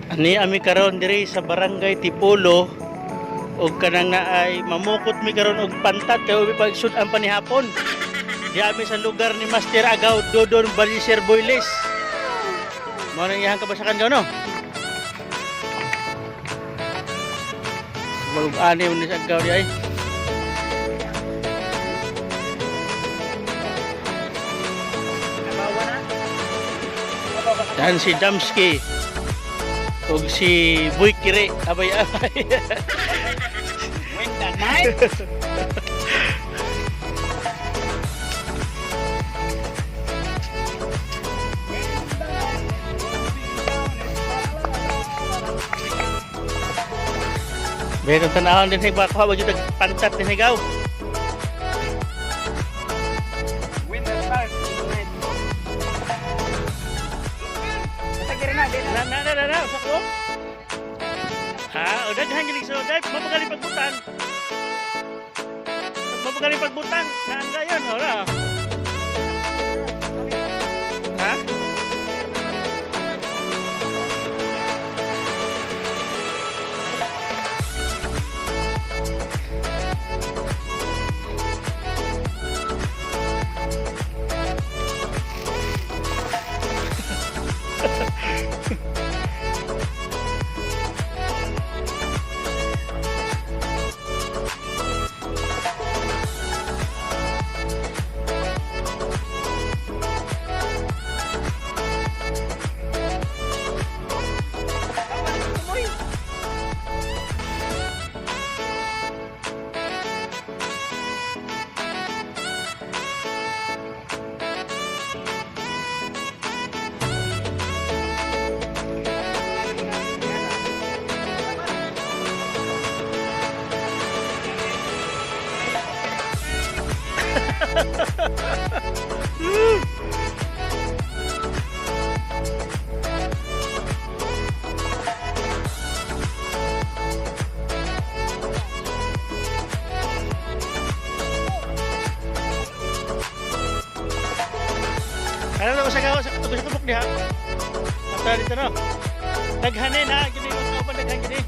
Ani ami karon diri sa Barangay Tipolo og kanang naay mamukot mi karon og pantat kay ubi pagsud-an pa ni hapon. Di ami sa lugar ni Master Agaw Dodon Baliser Boyles. Mao nang iyang kabasakan gaw, no. Balug ani ni sa Agaw di ay. Yan si Damski ug si Boy Kire abay abay. When the night. Meron tanahon din sa kuha ba jud pantat din higaw. When the stars night. Basta kira na, di na. Na na na na na sa ko. Ha, o daghan gini so dai mapagali pagbutang. Mapagali pagbutang na yan ora. Ha? Ano na sa gawa sa katubok sa tubok diha? Ata dito no. Daghane na gini mo pa daghan gini.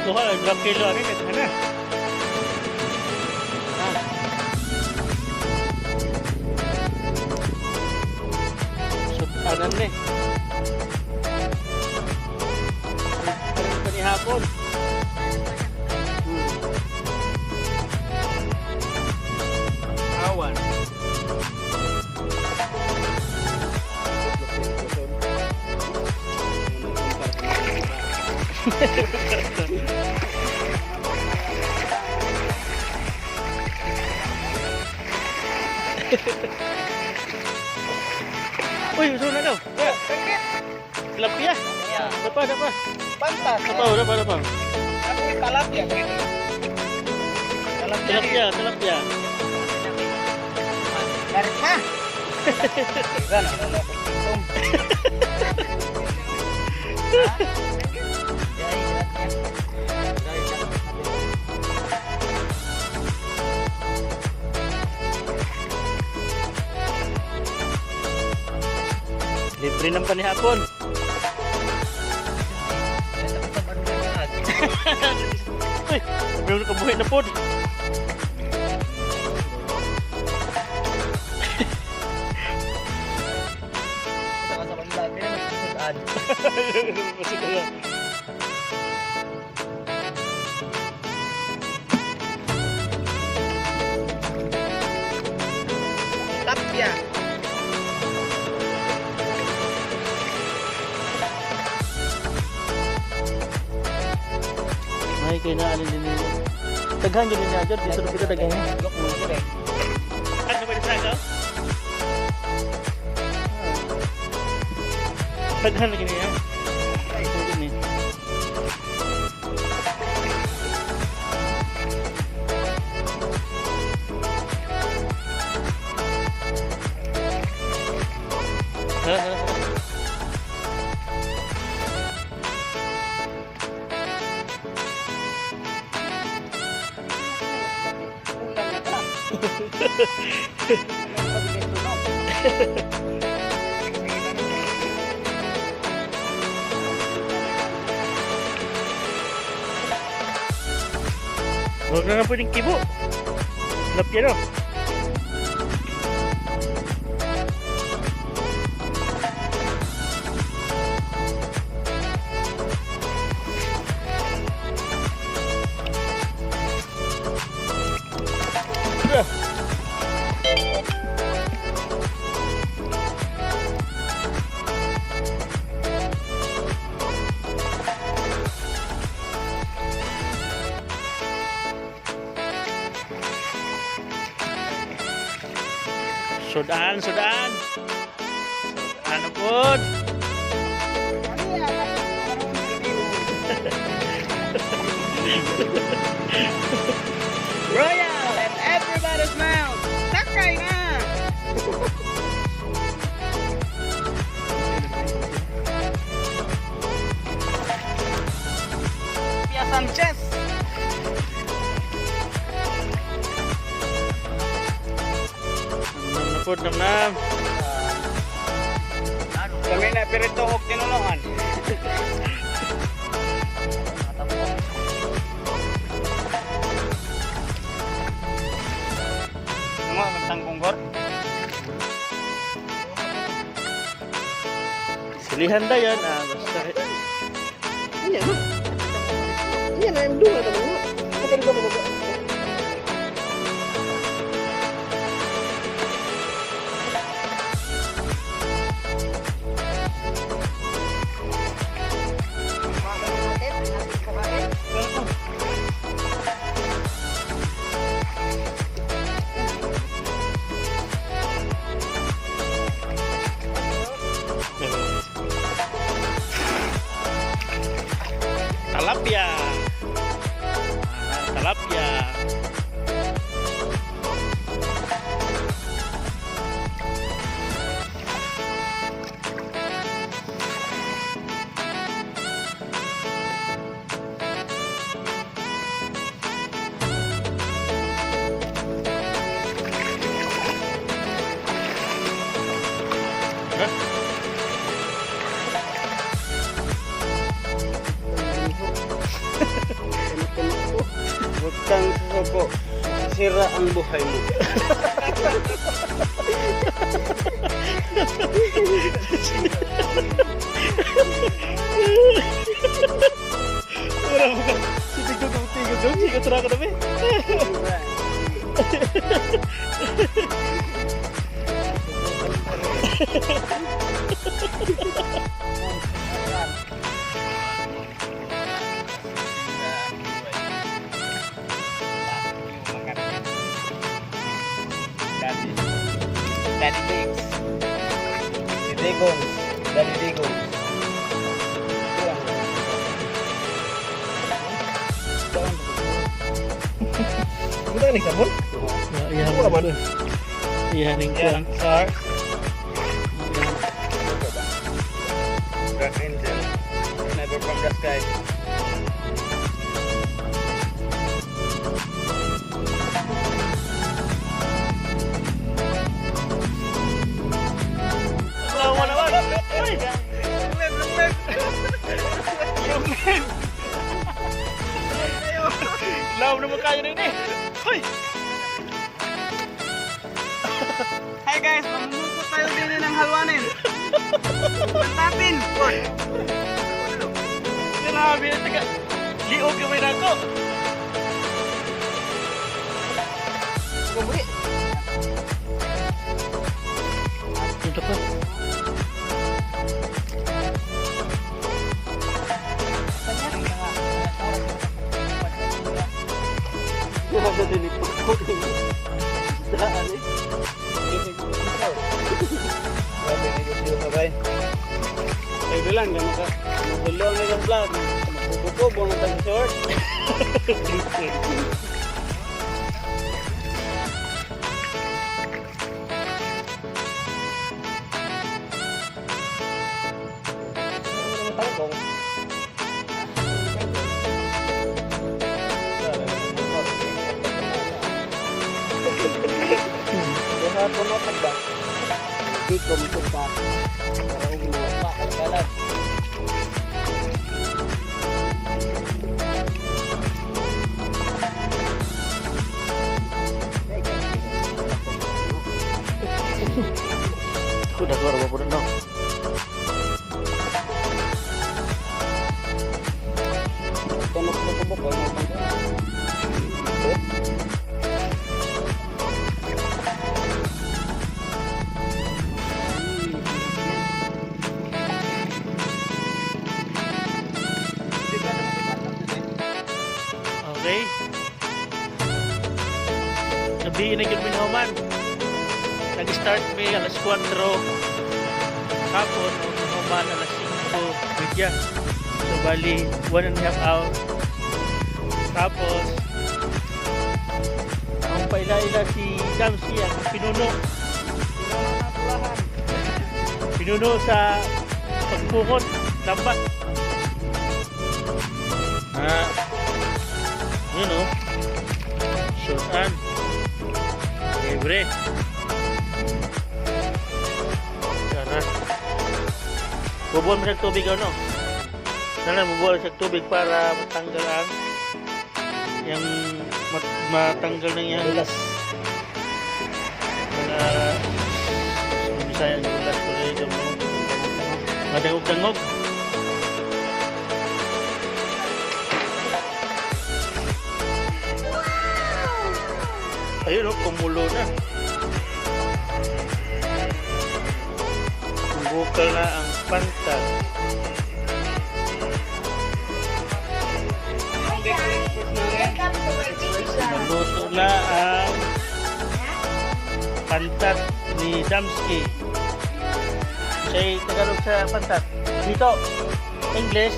Kuha, 2 kilo ani daghan na. Sud-anan ni. Ano pa ni hapon? Awan. Uy, uso na daw. Tilapia. Dapa, dapa. Pantat. Dapa, dapa, dapa. Ako talapia. Talapia. Tilapia, tilapia. Tarik na. Iba na ano ko pitom. Libre ng panihapon. Uy, sabi mo kabuhi na pod. Basta kaya. Tilapia. May kay na alin din nila. Daghan yun niya dyan. Dito na kita daghan. Look mo eh. Ano ba sa agaw? Daghan lagi niya. Ito din eh. Huwag na nga pwedeng kibo. Lapya no. Sudan, sudan. Ano po? Royal and everybody's mouth. Sakay na! Pia Sanchez. Nam na po, nam nam. Kami na pirito og tinunuan. Ano ang tanggunggor? Silihan da yan. Ah, basta. Iya na. Iya na, yung duha naman mo. Patay ko mo. Talapia. Ah, talapia. Huh? Huwag kang susuko. Sira ang buhay mo. Wala mo ka. Sitigog ang tigog doon. Sigat ra ka namin. Daddy. Daddy Diggs. Si Digong. Daddy Digong. Buta ka nagsabon? Iyan. Wala man. Iyan ang Yeah, kuwan. sir. Dark Angel. Never from the sky. Wala mo naman. Uy! Laom naman kayo rin eh. Uy! Hi guys, mamumukot tayo din ng halwanin. Pantapin! Grabe na taga. Liog yung may nako. Ito pa. Grabe, negosyo ka ba? Ay, bilang, gano'n ka. Magulo ang ilang vlog. Makukubo ang taga short. Tangkong. Duha puno pa ba? Di ko mitupa. Para og mga kalat. Kuda ko ra po, no. Tunog na kubok ko. Ano? Okay. Gabi na gyud minahuman. Nag-start mi alas 4 hapon, human alas 5:30. So bali 1.5 hour. Tapos ang paila-ila si Damsi ang pinuno. Pinuno sa pagpukot, lamba. Ah, yun oh. Shoot-an. Libre. Tara. Bubuhan mo siyang tubig, ano? Sana bubuhan siya tubig para matanggal ang yung matanggal ng yung Dulas. Mga sa Bisaya yung dulas ko rin yung madangog-dangog. Ayun oh, kumulo na. Bukal na ang pantat. Hi guys! Welcome to my baby vlog. Naluto na ang pantat ni Damski. Say Tagalog sa pantat. Dito, English.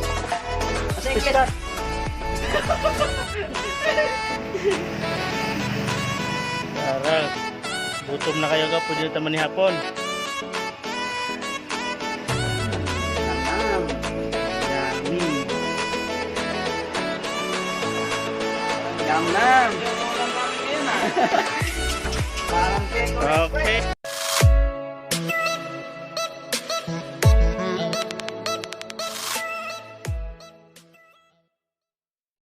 Sa English. Piskat. Tara, gutom na kayo ka, pwede na taman ni hapon. Tamam. Yummy. Yum nam. Parang Okay.